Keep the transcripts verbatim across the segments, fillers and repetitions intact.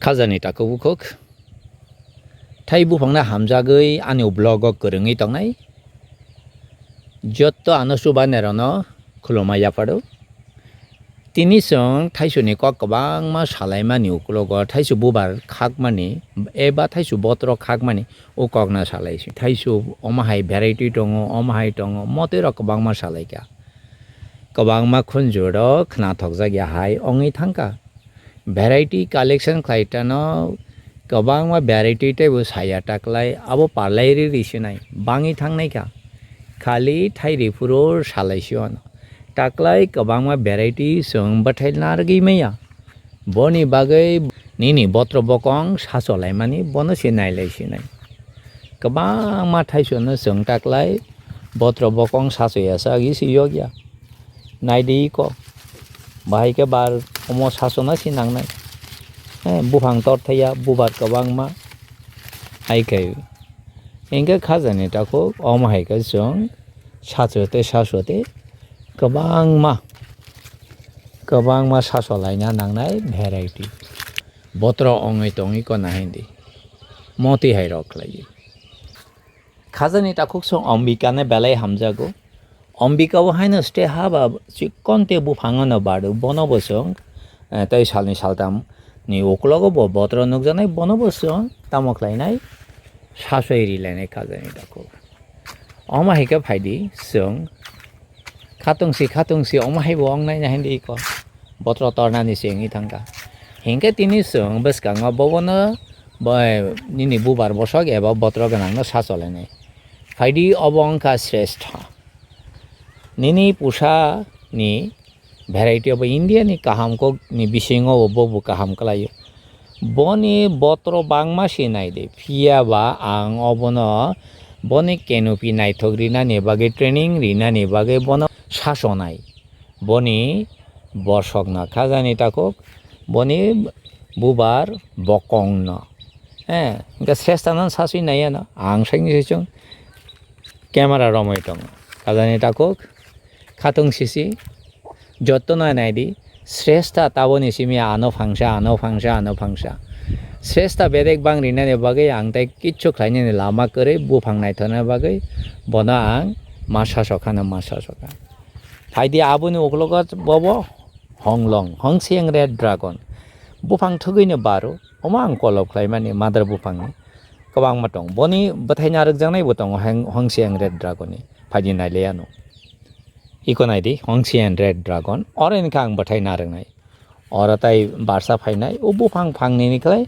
Khajani takhuk bukhuk. Thai buphangno hamjagwi ani vlog o kwrwngwi tongnai. Jotto ano chubainairokno khulumma yapharo. Tini chwng thaisuni kok kwbangma salaimani uklogo thaisu bubar khakmani eba thaisu botro khakmani o kokno salaisi. Thaisu omo hai variety tongo, omo hai tongo, motwi rok kwbangma salaikha. Kwbangma khunjuro khnathokjak ya hai wngwi thangkha. Variety collection khlai tano kwbangma variety teibo saya taklai abo parlai ri ri sinai bangwi thangnai kha. Khali thairi phuru salai si ono. Taklai kwbangma variety chwng bwthai narwgwi maya. Boni bagwi nini botro bokong sacholaimani bono se nailai sinai. Kwbangma thaisono chwng taklai botro bokong sachoya sagwi se yokya. Naidi iko. Bahai khe bar omo sasona si nangnai. He, buphang torthaiya, bubar kwbangma. Hai khe. Hinkhe khajani takhuk, omo hai khe chwng sachote sachote kwbangma, kwbangma sacholaina nangnai variety. Botro ongwi tongwi kona hindi. Moti hai rok khlaiwi. Khajani takhuk chwng Ambikano belai hamjago. Ambika bo haino ste ha ba chikon te buphang ano badu, bono bo chwng, eh, tei salni saltam ni uklogo bo botro nukjaknai, bono bo chwng tamo khlainai, sasoi rilainai khajani takhuk. Omo hai khe phaidi chwng khatungsi khatungsi omo hai bo wngnai na hindi iko. Botro tornani se wngwi thangkha. Hinkhe tini chwng bwskango bobono bai nini bubar bosok eba botro gwnangno sacholainai. Phaidi obo wngkha srestha. Nini pusa ni variety obo India ni kaham kok ni bisingo bo bo kaham kwlaio. Boni botro bangma se naidi, phiya ba ang obono boni canopy naithok rinani bagwi, training rinani bagwi bono sachonai. Boni bosokno khajani takhuk, boni bubar bokongno. Eh, hinkhe srestha no saswi naiya no, ang saini se chwng camera romwi tongo. Khajani takhuk, khatung sisi, jotto no naidi, srestha taboni simi ano phangsa, ano phangsa, ano phangsa. Srestha bedek bang rinani bagwi ang tei kichu khlainani lama kwrwi, buphang naithokna bagwi bono ang ma sasokha no ma sasokha. Phaidi aboni uklogo bobo honglong, Hongsiang Red Dragon. Buphang thugwino baro, omo ang kolop khlaimani mother buphangni kwbangma tong. Boni bwthai narwkjaknai bo tongo Heng-, Hongsiang Red Dragon ni. Phaidi nailaiano. Iko naidi, Hongsiang Red Dragon. Oro hinkhe ang bwthai narwknai. Oro tai barsa phainai, o buphang phangnini khlai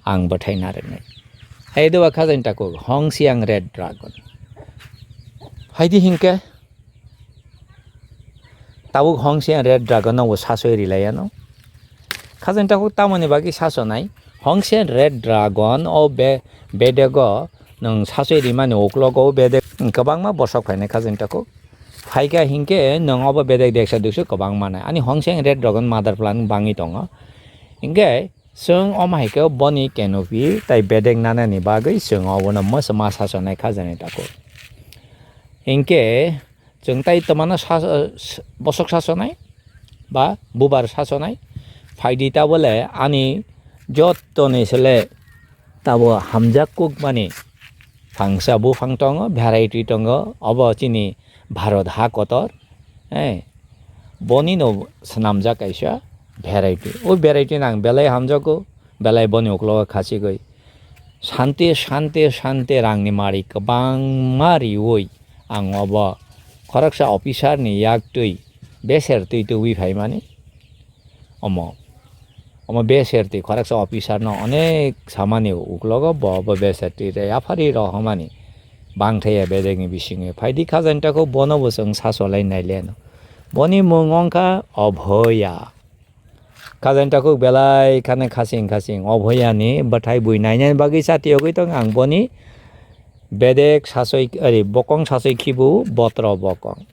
ang bwthai narwknai. Hai dowa khajani takhuk, Hongsiang Red Dragon. Haidi hinkhe, tabuk Hongsiang Red Dragon no bo sasoi rilaiano. Khajani takhuk tamoni bagwi sasonai. Hongsiang Red Dragon o be-, bedego nwng sasoi rimani uklogo o bedek kwbangma bosok phainai khajani takhuk. Phaikha hinkhe nwng obo bedek deksa duksu kwbangma nai. Ani Hongsiang Red Dragon mother plan bangwi tongo. Hinkhe chwng omo hai khe boni canopy tai bedek nanani bagwi chwng obono mwsa ma sasonai khajani takhuk. Hinkhe chwng tai twmano sa-, s-, bosok sasonai ba bubar sasonai. Phaidi tabole ani jottoni sele tabo hamjak kukmani phangsa buphang tongo, variety tongo, obo chini Bharat ha kotor. Eh, boni no swnamjak kaisa variety. O variety nang belai hamjago, belai boni uklogo khachigwi. Sante, sante, sante rangni mari kwbangma riwi ang obo khoroksa officer ni yak twi beser twi tubui phaimani. Omo, omo beser twi khoroksa officer no onek samani uklogo bo, bo beser twi tei yaphari rohormani bangthaya bedekni bisingo. Phaidi khajani takhuk bono bo chwng sacholai naileno. Boni mung wngkha Obhoya. Khajani takhuk belai khane khasing khasing Obhoyani bwthai bui nainani bagwi chatiyogwi tong ang boni bedek sachoi, ari, bokong sachoi khibu botro bokong.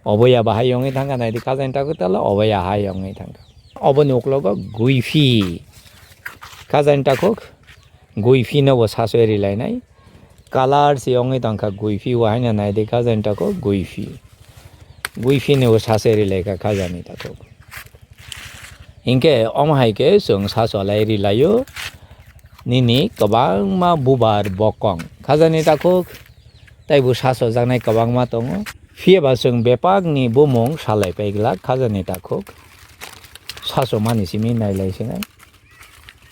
Obhoya bahai wngwi thangkha, naidi khajani takhuk tala Obhoya hai wngwi thangkha. Oboni uklogo Guiphi. Khajani takhuk Guiphi no bo sachoi rilainai. Colour se wngwi tongkha Guiphi, o haino naidi khajani takhuk Guiphi. Guiphi no bo sachoi rilaikha khajani takhuk. Hinkhe omo hai khe chwng sacholai rilaio. nini kwbangma bubar bokong khajani takhuk, tei bo sasojaknai kwbangma tongo. Phiyaba chwng bebakni bumung salai pai glak khajani takhuk. Sasomani simi nailai sinai.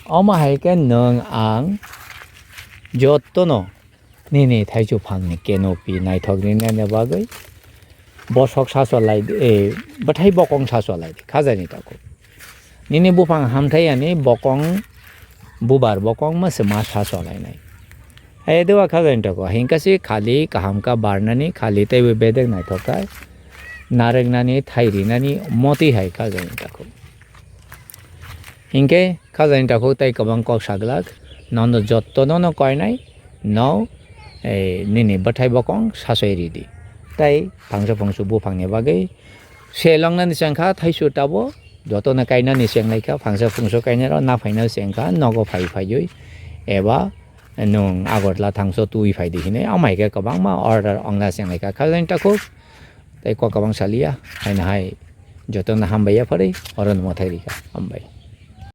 Omo hai khe nwng ang jotono nini thaichuk phangni canopy naithok rinani bagwi bosok sasolai di, eh, bwthai bokong sasolai di khajani takhuk. Nini buphang hamthai ani bokong, bubar bokong ma se ma sasolainai. Hai dewa khajani takhuk, hinkha si khali kaham kha barnani, khali teibo bedek naithok kha, narwknani, thai rinani moti hai khajani takhuk. Hinkhe khajani takhuk tei kwbang kok saglak, nono jotono no koinai, no, eh, nini bwthai bokong sasoi ridi. Tei phangsa phungsu buphangni bagwi se longnani chengkha thaisu tabo, jotono kainani chenglaikha, phangsa phungsu kainai rok naphaina chengkha, nogo phai phaiwi eba nwng Agartala thangso twi phaidi hinwi, amai khe kwbangma order ongna chenglaikha khajani takhuk. Tei kok kwbang salia, haino hai jotono hambai yapharwi orono mwthai rikha. Hambai.